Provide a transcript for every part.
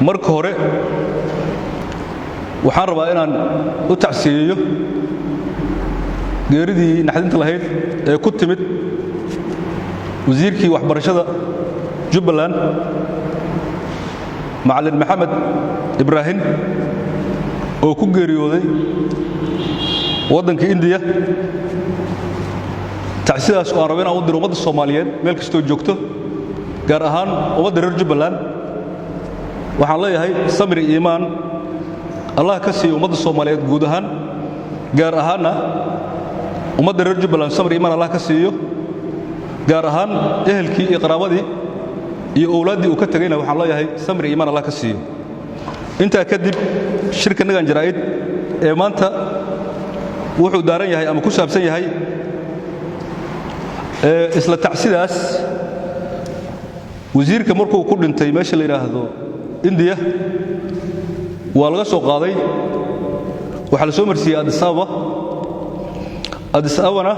Marka hore waxaan rabaa inaan u tacsiyeeyo geeridii naxdinta lahayd ee ku timid wasiirkii waxbarashada Jubbaland, Macallin Maxamed Ibraahim, oo ku geeriyooday waddanka Indiya. Tacsidaas oo aan rabo inaan u diro ummadda Soomaaliyeed meel kastoo joogto, gaar ahaan ummadda reer Jubbaland. Waxaan leeyahay samri iimaan Allah ka siiyo ummadda Soomaaliyeed guud ahaan, gaar ahaanna ummadda reer Jubbaland. Samri iimaan Allah ka siiyo, gaar ahaan ehelkii iyo qaraabadii iyo owlaaddii uu ka tegayna waxaan leeyahay samri iimaan Allah ka siiyo. Intaa kadib, shirka nagan jaraa'id ee maanta wuxuu daaran yahay ama ku saabsan yahay isla tacsidaas. Wasiirka markuu ku dhintay meesha la yidhaahdo Indiya, waa laga soo qaaday, waxaa la soo marsiiyey Addis Ababa. Addis Ababana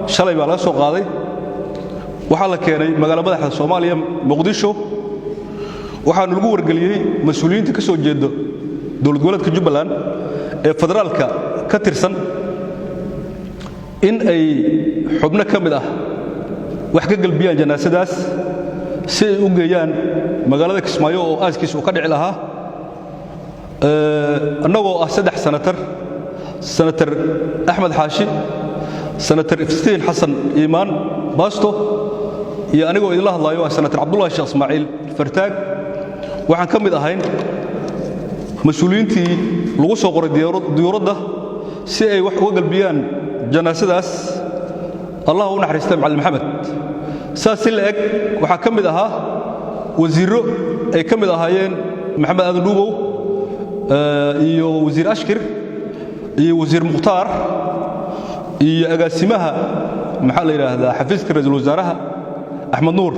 shalay baa laga soo qaaday, waxaa la keenay magaalo madaxda Soomaaliya, Muqdisho. Waxaanu lagu wargeliyey mas-uuliyiinta ka soo jeeda dowlad goboleedka Jubbaland ee federaalka ka tirsan in ay xubno ka mid ah wax ka gelbiyaan janaasadaas si ay u geeyaan magaalada Kismaayo oo aaskiisa uu ka dhici lahaa. Annagoo ah saddex senatar, Senator Axmed Xaashi, Senator Iftiin Xasan Iimaan Baasto iyo anigoo idinla hadlaayo ah Senator Cabdullahi Sheekh Ismaaciil Fartaag, waxaan ka mid ahayn mas-uuliyiintii lagu soo qoray diyuuradda si ay wax uga galbiyaan janaasadaas Allah u naxariista Macallin Maxamed. Saas si la eg waxaa ka mid ahaa wasiirro ay ka mid ahaayeen Maxamed Aadan Dhuubow iyo Wasiir Ashkir iyo Wasiir Mukhtaar iyo agaasimaha, maxaa la yidhaahdaa, xafiiska ra'iisul wasaaraha Axmed Nuur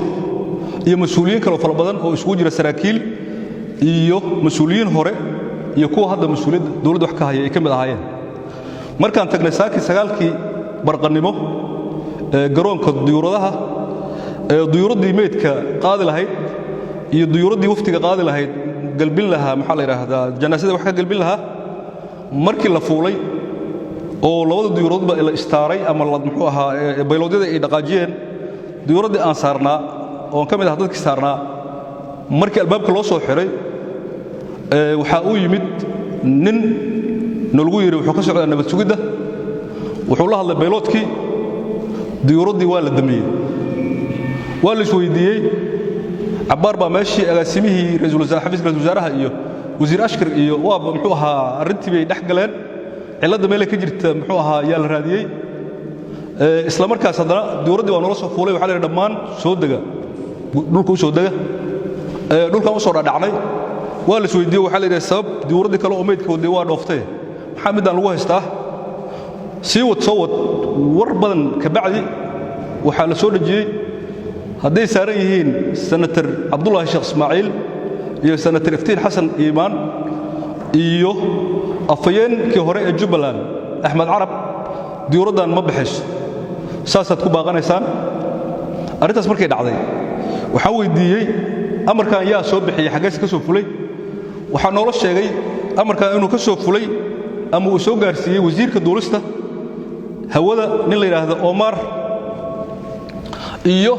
iyo mas-uuliyiin kaloo fara badan oo isugu jira saraakiil iyo mas-uuliyiin hore iyo kuwa hadda mas-uuliyadda dowladda wax ka haya ay ka mid ahaayeen. Markaan tagnay saakii 9-kii barqannimo ee garoonka diyuuradaha, ee diyuuraddii meydka qaadi lahayd iyo diyuuraddii waftiga qaadi lahayd, galbin lahaa, maxaa la yidhaahdaa, janaasada wax ka galbin lahaa, markii la fuulay oo labada diyuuradoodba la istaaray ama muxuu ahaa bayloodyada ay dhaqaajiyeen, diyuuraddii aan saarnaa oon ka mid ah dadkii saarnaa, markii albaabka loo soo xiray, waxaa uu yimid nin nalagu yidhi wuxuu ka socdaa nabad sugidda. Wuxuu la hadlay bayloodkii, diyuuraddii waa la damiyey. Waa la isweydiiyey cabbaar baa meeshii agaasimihii ra'iisul wasaare, xafiiska ra'iisul wasaaraha iyo Wasiir Ashkir iyo waaba muxuu ahaa arrintii bay dhex galeen. Cilladda meelay ka jirta, muxuu ahaa, yaa la raadiyey. Isla markaas haddana diyuuraddii waa noola soo fuulay. Waxaa la yidhi dhammaan soo dega, dhulka u soo dega. Dhulkan u soo dhadhacnay. Waa la isweydiiyey, waxaa la yidhi sabab diyuuraddii kale oo meydka waday waa dhooftay, maxaa middaan lagu haystaa? Sii wad, soo wad, war badan ka bacdi waxaa la soo dhejiyey hadday saaran yihiin Senator Cabdullaahi Sheekh Ismaaciil iyo Senator Iftiin Xasan Iimaan iyo afhayeenkii hore ee Jubbaland Axmed Carab, diyuuraddan ma baxayso, saasaad ku baaqanaysaan. Arrintaas markay dhacday, waxaan weyddiiyey amarkan yaa soo bixiyey, xaggeese ka soo fulay? Waxaa noola sheegay amarkan inuu ka soo fulay ama uu soo gaarsiiyey wasiirka duulista hawada, nin la yidhaahdo Omar, iyo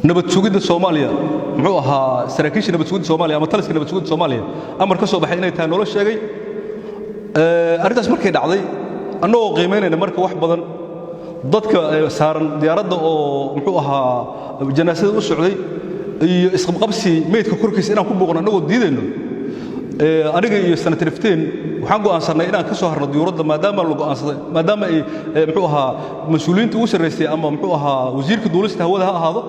nabad sugidda Soomaaliya, muxuu ahaa, saraakiisha nabad sugidda Soomaaliya ama taliska nabad sugidda Soomaaliya amar ka soo baxay inay tahay noola sheegay. Arrintaas markay dhacday, annagoo qiimaynayna marka wax badan dadka saaran diyaaradda oo muxuu ahaa janaasada u socday iyo isqabqabsi meydka korkiisa inaan ku buuqno annagoo diidayno, aniga iyo Senator Iftiin waxaan go'aansannay inaan ka soo harno diyuuradda, maadaama la go'aansaday, maadaama ay muxuu ahaa mas-uuliyiinta ugu sarraysay ama muxuu ahaa wasiirka duulista hawada ha ahaado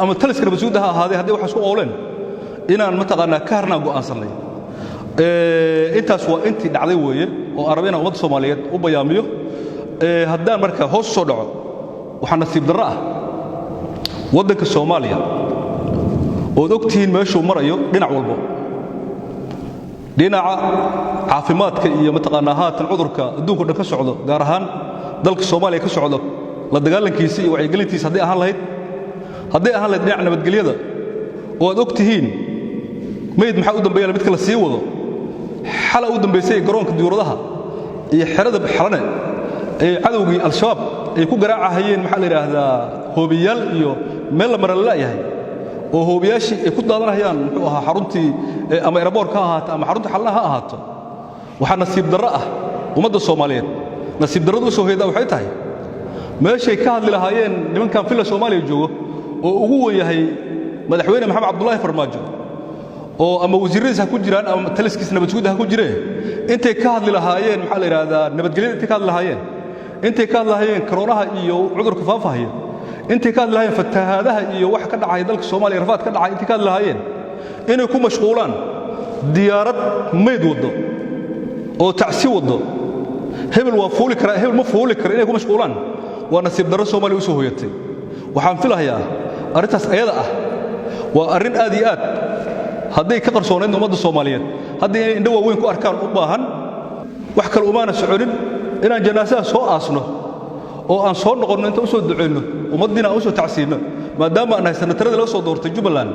ama taliska nabad sugidda ha ahaadee, hadday waxaas ku qowleen inaan mataqaanaa ka harnaan go'aansannay. Intaas waa intii dhacday weeye oo aan raba inaan ummadda Soomaaliyeed u bayaamiyo. Haddaan marka hoos u soo dhaco, waxaa nasiib darro ah waddanka Soomaaliya ood og tihiin meeshuu marayo dhinac walbo, dhinaca caafimaadka iyo mataqaanaa haatan cudurka adduunka dhan ka socdo, gaar ahaan dalka Soomaaliya ka socdo, la dagaalankiisa iyo wacyigelintiisa hadday ahaan lahayd dhinaca nabadgelyada oo aad og tihiin. Meyd maxaa u dambeeya? Midka la sii wado xala u dambaysay garoonka diyuuradaha iyo xerada Xalane ee cadowgii Al-Shabaab ay ku garaacahayeen, maxaa la yidhaahdaa, hoobiyaal iyo meel la mara la la'yahay, oo hoobiyaashii ay ku daadanayaan, muxuu ahaa, xaruntii ama airport-ka ha ahaato ama xarunta Xalana ha ahaato. Waxaa nasiib darro ah ummadda Soomaaliyeed, nasiib darradu u soo hoydaa waxay tahay meeshay ka hadli lahaayeen nimankan Villa Soomaaliya joogo oo ugu wen yahay Madaxweyne Maxamed Cabdulaahi Farmaajo, oo ama wasiiradiis ha ku jiraan ama taliskiis nabad sugidda ha ku jiree, intay ka hadli lahaayeen, maxaa la yidhaahdaa, nabadgelyada, intay ka hadli lahaayeen, intay ka hadli lahaayeen koroonaha iyo cudurka faafahaya, intay ka hadli lahaayeen fatahaadaha iyo waxa ka dhacaya dalka Soomaaliya, rafaad ka dhacay, intay ka hadli lahaayeen, inay ku mashquulaan diyaarad mayd waddo oo tacsi waddo, hebel waa fuuli karaa, hebel ma fuuli kara, inay ku mashquulaan waa nasiib darro Soomaaliya u soo hoyatay. Waxaan filahayaa arrintaas ayada ah waa arrin aad iyo aad hadday ka qarsoonayd ummadda Soomaaliyeed, hadda inay indho waaweyn ku arkaan u baahan. Wax kale umaana soconin inaan janaasaha soo aasno oo aan soo noqonno, inta u soo ducayno ummaddiina aan u soo tacsiinno, maadaama aan nahay sanataradii laga soo doortay Jubbaland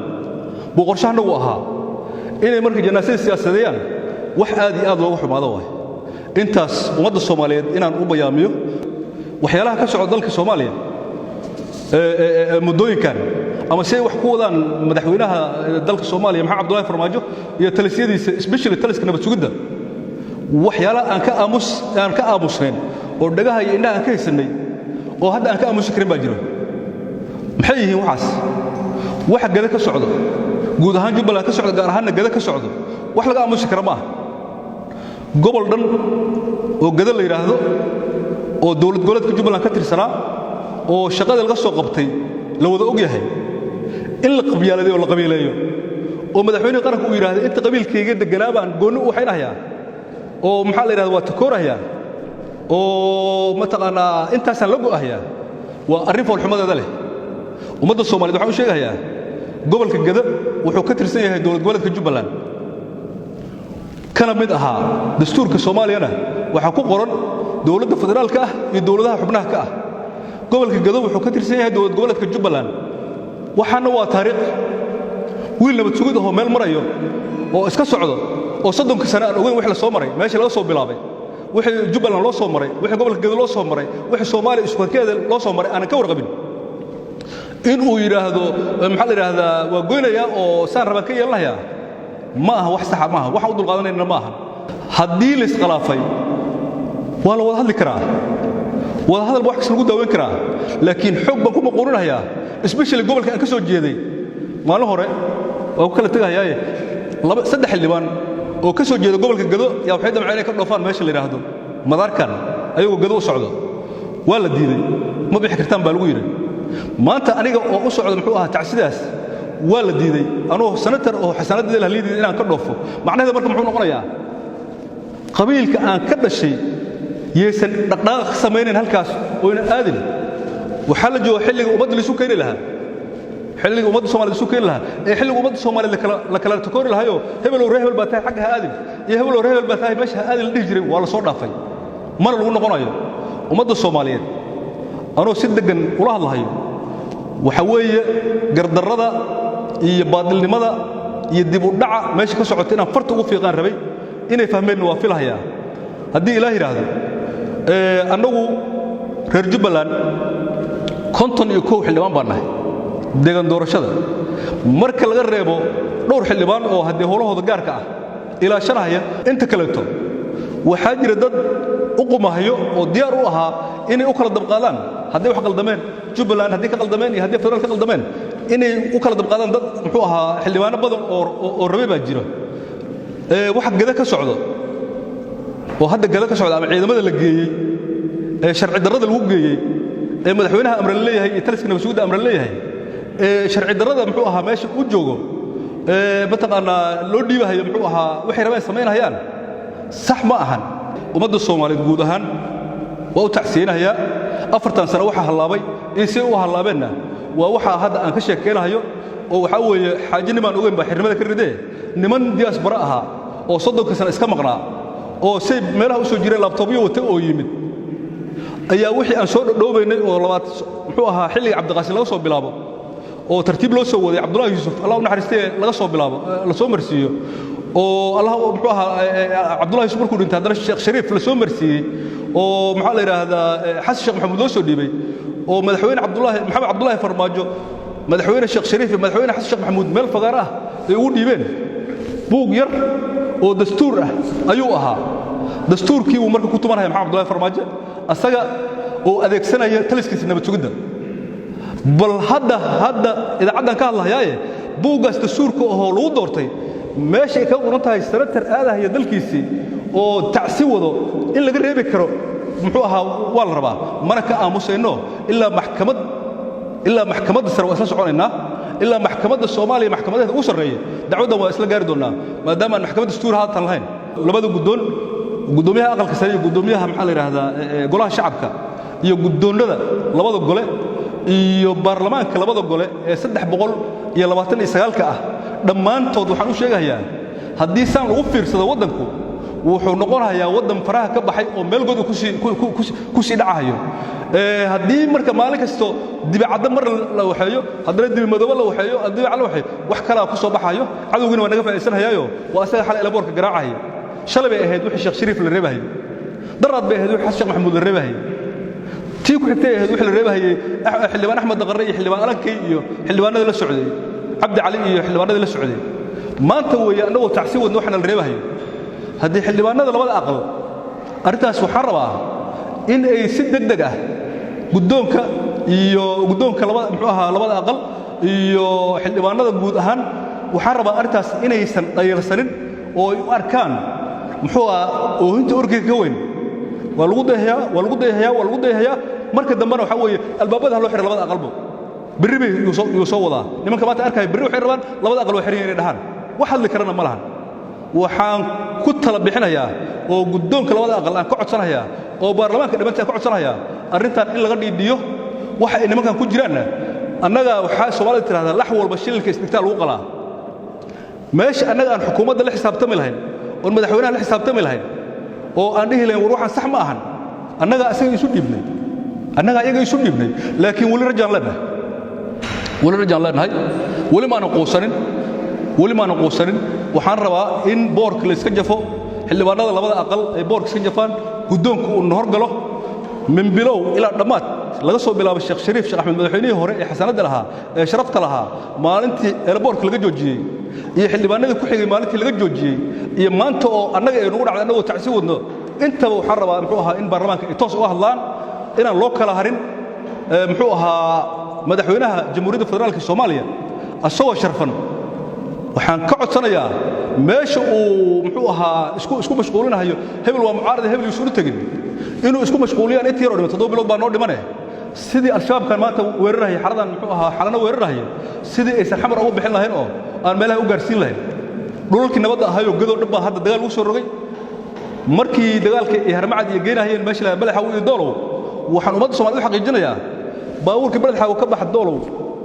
buu qorshahanagu ahaa. Inay marka janaasadii siyaasadeeyaan wax aad iyo aad looga xumaado waay. Intaas ummadda Soomaaliyeed inaan u bayaamiyo waxyaalaha ka socda dalka Soomaaliya muddooyinkan, ama si ay wax ku wadaan madaxweynaha dalka Soomaaliya Maxamed Cabdullahi Farmaajo iyo talisyadiisa, especially taliska nabad sugidda, waxyaalaha aan ka aamusnayn oo dhagaha iyo indhaha aan ka haysannay oo hadda aan ka aamusi karin baa jiro. Maxay yihiin waxaas? Waxa Gada ka socdo, guud ahaan Jubbaland ka socdo, gaar ahaanna Gada ka socdo, wax laga aamusi kara ma aha. Gobol dhan oo Gada la yidhaahdo oo dowlad goboleedka Jubbaland ka tirsanaa oo shaqada laga soo qabtay la wada og yahay, in la qabyaaladeeyo oo la qabiileeyo oo madaxweynihi qaranka uu yidhaahdo inta qabiilkayga deganaa baan goonni u waxaynahayaa oo, maxaa la yidhahda, waa takoorahayaa oo mataqaanaa intaasaan la go'ahayaa, waa arrin foolxumadeeda leh. Ummadda Soomaaliyed waxaan u sheegahayaa gobolka Gada wuxuu ka tirsan yahay dowlad goboleedka Jubbaland, kana mid ahaa. Dastuurka Soomaaliyana waxaa ku qoran dowladda federaalka ah iyo dowladaha xubnaha ka ah. Gobolka Gado wuxuu ka tirsan yahay dowlad goboleedka Jubbaland. Waxaana waa taariikh. Wiil nabad sugid ahoo meel marayo oo iska socdo oo 30-ka sane aan ogeyn wix la soo maray, meesha laga soo bilaabay, wixii Jubbaland loo soo maray, wixii gobolka Gado loo soo maray, wixii Soomaaliya iskukeeda loo soo maray aanan ka warqabin, in uu yidhaahdo, maxaa la yidhaahdaa, waa goynayaa oo saan rabaan ka yeelanayaa, ma aha wax saxa, maaha waxaan u dulqaadanayna ma aha. Haddii la iskhalaafay waa la wada hadli karaa, wada hadal ba wax kasta lagu daaweyn karaa, laakiin xoog baan ku maquurinahayaa, especially gobolka aan ka soo jeeday. Maalin hore waa ku kala tegahayaaye, laba saddex xildhibaan oo ka soo jeeda gobolka Gado yaa waxay damceen inay ka dhoofaan meesha la yidhaahdo madaarkan ayagoo Gado u socdo. Waa la diiday, ma bixi kartaan baa lagu yidhi. Maanta aniga oo u socdo, muxuu ahaa, tacsidaas, waa la diiday, anuu senator oo xasaanadeeda la diiday inaan ka dhoofo. Macnaheeda marka muxuu noqonayaa? Qabiilka aan ka dhashay yaysan dhaqdhaqaaq ka samaynayn halkaas oyna aadin. Waxaa la jooga xilliga ummadda laisu keeni lahaa, xilliga ummadda Somaliyed isu keeni lahaa, ee xilliga ummadda Soomaaliyeed la kala takoori lahayoo hebelow ree hebel baa tahay xagga ha aadin iyo hebelow ree hebel baa tahay meesha ha aadin la dhihi jiray waa la soo dhaafay, mana lagu noqonayo. Ummadda Soomaaliyeed anoo si deggan ula hadlahayo, waxa weeye gardarrada iyo baadilnimada iyo dib u dhaca meesha ka socota inaan farta ugu fiiqaan rabay. Inay fahmeenna waa filahayaa. Haddii Ilaah yidhaahdo, annagu reer Jubbaland 51 xildhibaan baan nahay deegaan doorashada, marka laga reebo dhowr xildhibaan oo haddee howlahooda gaarka ah ilaashanahaya. Inta kaleeto waxaa jira dad u qumahayo oo diyaar u ahaa inay u kala dabqaadaan hadday wax qaldameen, Jubbaland haddii ka qaldameen iyo haddii federaal ka qaldameen, inay u kala dabqaadaan dad, muxuu ahaa, xildhibaano badan oo rabay baa jira. Waxa Gada ka socdo oo hadda Gada ka socda ama ciidamada la geeyey ee sharci darrada lagu geeyey ee madaxweynaha amre la leeyahay iyo taliska nabad sugidda amre la leeyahay ee sharci darrada, muxuu ahaa, meesha u joogo ee mataqaanaa loo dhiibahayo, muxuu ahaa, waxay rabeen samaynahayaan, sax ma ahan. Ummadda Soomaaliyeed guud ahaan waa u tacsiyeynahayaa. 4-tan sano waxaa hallaabay in si u hallaabeenna waa waxaa hadda aan ka sheekaynahayo, oo waxaa weeye xaaji nimaan ogeyn baa xirnimada ka ridee. Niman diaspora ahaa oo 30-ka sano iska maqnaa oo say meelaha u soo jireen laptop-yo wata oo yimid ayaa wixii aan soo dhodhoobaynay oo labaad, muxuu ahaa, xilliga Cabdiqaasim laga soo bilaabo. Oo tartiib loo soo waday, Cabdullahi Yuusuf Allah u naxariistee laga soo bilaabo, la soo marsiiyo, oo Allah muxuu ahaa Cabdullahi Yuusuf markuu dhintay haddana Sheekh Shariif la soo marsiiyey, oo maxaa la yidhaahdaa Xasan Sheekh Maxamuud loo soo dhiibay, oo madaxweyne Cabdullaahi Maxamed Cabdullaahi Farmaajo, madaxweyne Sheekh Shariif iyo madaxweyne Xasan Sheekh Maxamuud meel fagaar ah ay ugu dhiibeen, buug yar oo dastuur ah ayuu ahaa. Dastuurkii buu marka ku tumanaya Maxamed Cabdullaahi Farmaajo, asaga oo adeegsanaya taliskiisa nabad sugidda. Bal hadda idaacaddan ka hadlahayaaye, buuggaas dastuurka ahoo lagu doortay meesha ay kaga qoran tahay senator aadahaya dalkiisii oo tacsi wado in laga reebi karo muxuu ahaa waa la rabaa. Mana ka aamusayno ilaa maxkamad, ilaa maxkamadda sare waa isla soconaynaa, ilaa maxkamadda Soomaaliya, maxkamadaheeda ugu sarreeya. Dacwaddan waa isla gaari doonnaa, maadaama aan maxkamad dastuur haatan lahayn. Labada guddoon, guddoomiyaha aqalka sare iyo guddoomiyaha maxaa la yidhaahdaa golaha shacabka, iyo guddoonnada labada gole iyo baarlamaanka labada gole ee 329-ka ah, dhammaantood waxaan u sheegahayaa, haddii saan lagu fiirsado waddanku wuxuu noqonayaa waddan faraha ka baxay oo meel godu ku sii dhacahayo. Haddii marka maalin kasto dibicaddo mar la waxeeyo, haddana dibimadoobo la waxeeyo, dibica la waxeeyo, wax kalaa ku soo baxayo. Cadowgiina waa naga faa'iidsanhayaayo, waa asaga xalay elaboorka garaacahaya. Shalay bay ahayd wixii Sheekh Shariif la reebahayay, daraad bay ahayd wixii Xasan Sheekh Maxamuud la reebahayay, tii ku xigtay ahayd wixii la reebahayay xildhibaan Axmed Daqarre iyo xildhibaan Alankay iyo xildhibaanadii la socday, Cabdi Cali iyo xildhibaanadii la socday. Maanta weeye annagoo tacsi wadna waxaana la reebahayo. Haddii xildhibaanada labada aqal arrintaas waxaan rabaa in ay si deg deg ah guddoonka iyo guddoonka labada muxuu ahaa labada aqal iyo xildhibaanada guud ahaan, waxaan rabaa arrintaas inaysan dhayalsanin oo ay u arkaan muxuu ahaa oohinta orgiga ka weyn. Waa lagu dayhayaa, waa lagu dayhayaa, waa lagu dayhayaa. Marka dambena waxaa weeye albaabada ha loo xidha labada aqalbo. Berri bay yuu soo wadaa nimanka maanta arkaya. Berri waxay rabaan labada aqal waa xiran yihiin inay dhahaan, wax hadli karana ma lahan. Waxaan ku tala bixinayaa oo guddoonka labada aqal aan ka codsanayaa oo baarlamaanka dhammaantii aan ka codsanayaa arrintan in laga dhiidhiyo. Waxa ay nimankan ku jiraanna, annaga waxaa Soomaalida tidhahdaa lax walba shililka isdhigtaa lagu qalaa. Meesha annaga aan xukuumadda la xisaabtami lahayn oon madaxweynaha la xisaabtami lahayn oo aan dhihi lahayn war waxaan sax ma ahan, annagaa isaga isu dhiibnay, annagaa iyaga isu dhiibnay. Laakiin weli rajaan leenahay, weli rajaan leenahay, weli maanan quusanin, weli maanan quusanin. Waxaan rabaa in boorka la iska jafo, xildhibaanada labada aqal ay boorka iska jafaan, guddoonku uu nahor galo min bilow ilaa dhammaad, laga soo bilaabo Sheekh Shariif Sheekh Axmed, madaxweynihii hore ee xasanadda lahaa ee sharafta lahaa, maalintii eelaboorka laga joojiyey, iyo xildhibaanadii ku xigay maalintii laga joojiyey, iyo maanta oo annaga ay nagu dhacday annagoo tacsi wadno. Intaba waxaan rabaa muxuu ahaa in baarlamaanka ay toos uga hadlaan, inaan loo kala harin. Muxuu ahaa madaxweynaha Jamhuuriyadda Federaalka Soomaaliya asagoo sharfan waxaan ka codsanayaa meesha uu muxuu ahaa isku mashquulinahayo hebel waa mucaarada, hebel yuusan u tegin, inuu isku mashquuliyaan intii yaroo dhiman. 7 bilood baa noo dhimane. Sidii Al-Shabaabkan maanta weerarahaya xaradan muxuu ahaa xalana weerarahaya, sidii aysan Xamar ugu bixin lahayn oo aan meelaha u gaarsiin lahayn dhulalkii nabadda ahayoo gadoo dhan baa hadda dagaal lagu soo rogay. Markii dagaalka ay Harmacad iyo geynahayeen meesha la Badaxaw iyo Doolow, waxaan ummadda Soomaaliyed u xaqiijinayaa baabuurkii Badaxaw ka baxa Doolow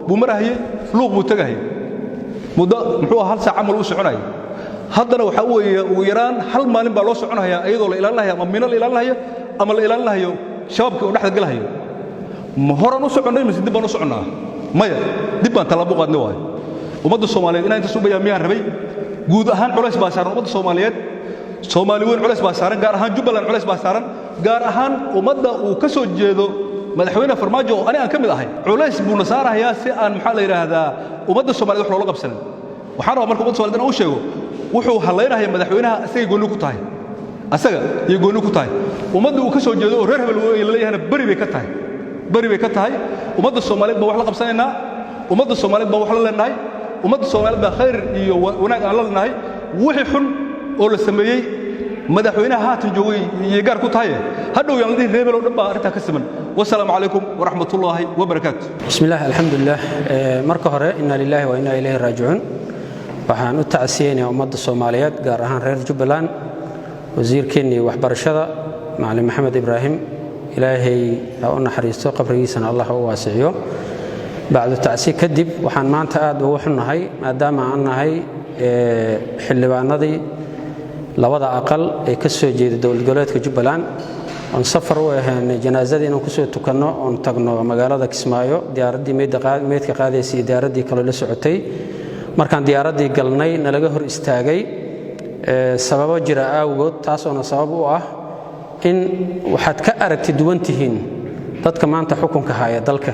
buu marahayey, Luuq buu tegahayay, muddo muxuu ahaa hal saac camal uu soconayay. Haddana waxaa weeye ugu yaraan hal maalin baa loo soconayaa, iyadoo la ilaalinaya ama mino la ilaalinayo ama la ilaalinayo shabaabkii oo dhexda galahayo. Ma horaan u soconnay mise dib baan u soconnaa? Maya, dib baan tallaabo u qaadnay. Waayo ummadda Soomaaliyeed inaan intaas u bayaamiyaan rabay. Guud ahaan culays baa saaran ummadda Soomaaliyeed, Soomaali weyn culays baa saaran, gaar ahaan Jubbaland culays baa saaran, gaar ahaan ummadda uu ka soo jeedo madaxweyne Farmaajo oo ani aan ka mid ahay culays buuna saarahayaa si aan maxaa la yidhaahdaa ummadda Soomaaliyed wax loola qabsanin. Waxaan rabaa marka ummadda Somaliyed inaan u sheego, wuxuu hallaynaya madaxweynaha asagay goonni ku tahay, asaga iyo goonni ku tahay. Ummadda uu ka soo jeedo oo reer hebel la leeyahayna beri bay ka tahay, beri bay ka tahay. Ummadda Soomaaliyeed baan wax la qabsanaynaa, ummadda Soomaaliyeed baan wax la leenahay, ummadda Soomaaliyeed baa khayr iyo wanaag aan la leenahay. Wixii xun oo la sameeyey madaxweynaha haatan joogay iyo gaar ku tahay, hadhow yaan la dhihin reer hebel oo dhan baa arrintaa ka siman. Wasalaamu calaykum waraxmatullaahi wabarakaatu. بسم الله، الحمد لله. Marka hore, inna lillahi wa inna ilayhi raajicuun. Waxaan u tacsiyeynayaa ummadda Soomaaliyeed, gaar ahaan reer Jubbaland, wasiirkeennii waxbarashada Macalin Maxamed Ibraahim. Ilaahay ha u naxariisto, qabrigiisana Allah ha u waasiciyo. Bacdu tacsi kadib, waxaan maanta aad ugu xunnahay, maadaama aan nahay xildhibaanadii labada aqal ee ka soo jeeda dowlad goboleedka Jubbaland. Oon safar u ahayn janaazadii inaan kusoo tukanno oon tagno magaalada Kismaayo, diyaaraddii meydka qaadaysay iyo diyaaraddii kaloo la socotay, markaan diyaaraddii galnay nalaga hor istaagay sababo jira awgood, taasoona sabab u ah in waxaad ka aragti duwan tihiin dadka maanta xukunka haya dalka.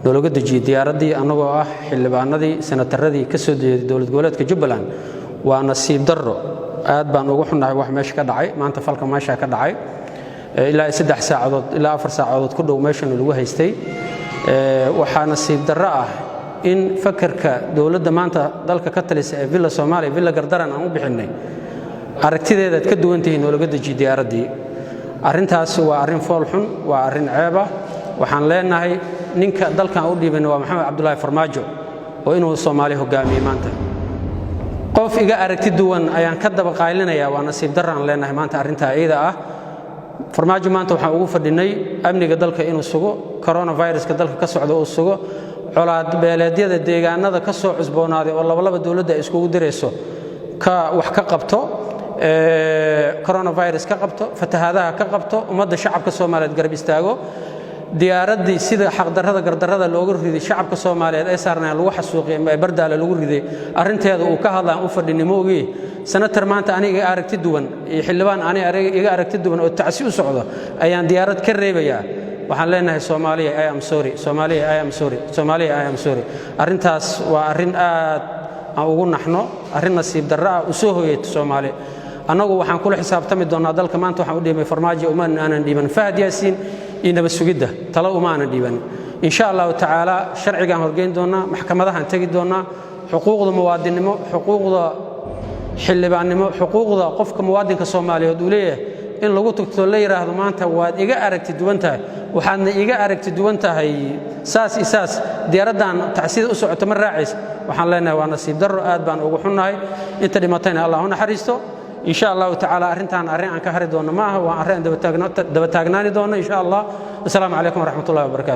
Noolaga dejiyey diyaaraddii annagoo ah xildhibaanadii, senataradii ka soo jeeday dowlad goboleedka Jubbaland. Waa nasiib darro, aad baan ugu xunnahay wax meesha ka dhacay maanta. Falka meesha ka dhacay, ilaa 3 saacadood ilaa 4 saacadood ku dhow meeshana lagu haystay. Waxaa nasiib darro ah in fakarka dowladda maanta dalka ka talisa ee Villa Soomaaliya, Villa Gardaran aan u bixinnay, aragtideedaad ka duwan tihiin noolaga dejiyey diyaaraddii. Arrintaas waa arrin fool xun, waa arrin ceeb ah. Waxaan leenahay ninka dalkan u dhiibayna waa Maxamed Cabdulaahi Farmaajo oo inuu Soomaali hogaamiyey. Maanta qof iga aragti duwan ayaan ka daba qaylinayaa, waa nasiib darraan leenahay maanta arrintaa iyada ah. Farmaajo maanta waxaan ugu fadhinay amniga dalka inuu sugo, coronaviruska dalka ka socda uu sugo, colaad beeleedyada deegaanada ka soo cusboonaaday oo labalaba dowladda ay iskugu dirayso ka wax ka qabto, coronavirus ka qabto, fatahaadaha ka qabto, ummadda shacabka Soomaaliyeed garab istaago. Diyaaraddii sida xaqdarrada gardarrada looga riday, shacabka Soomaaliyeed ay saarnayaan lagu xasuuqiyay ama Bardaale lagu riday, arrinteeda uu ka hadlaan u fadhinay moogii. Senator maanta aniga iga aragti duwan iyo xildhibaan aniga iga aragti duwan oo tacsi u socdo ayaan diyaarad ka reebayaa. Waxaan leenahay Soomaaliya, I am sorry. Soomaaliya, I am sorry. Soomaaliya, I am sorry. Arrintaas waa arrin aad aan ugu naxno, arrin nasiib darro ah u soo hoyayto Soomaali. Annagu waxaan kula xisaabtami doonnaa dalka. Maanta waxaan u dhiibay Farmaajo, uma aanan dhiiban Fahad Yaasiin iyo nabad sugidda, talo uma aanan dhiiban. Insha Allahu tacaala sharcigaan horgeyn doonnaa, maxkamadahaan tegi doonnaa. Xuquuqda muwaadinnimo, xuquuqda xildhibaannimo, xuquuqda qofka muwaadinka Soomaaliyeed uu leeyahay in lagu tugto, la yidhaahdo maanta waad iga aragti duwan tahay, waxaadna iga aragti duwan tahay saas iyo saas, diyaaraddan tacsida u socoto ma raacaysa, waxaan leenahay waa nasiib darro, aad baan ugu xunnahay. Inta dhimatayna Allah u naxariisto. Insha Allahu tacaala arrintaan arrin aan ka hari doonno ma aha, waa arrin aan daba taagnaani doonno insha Allah. Wasalaamu calaykum waraxmatullahi wabarakatu.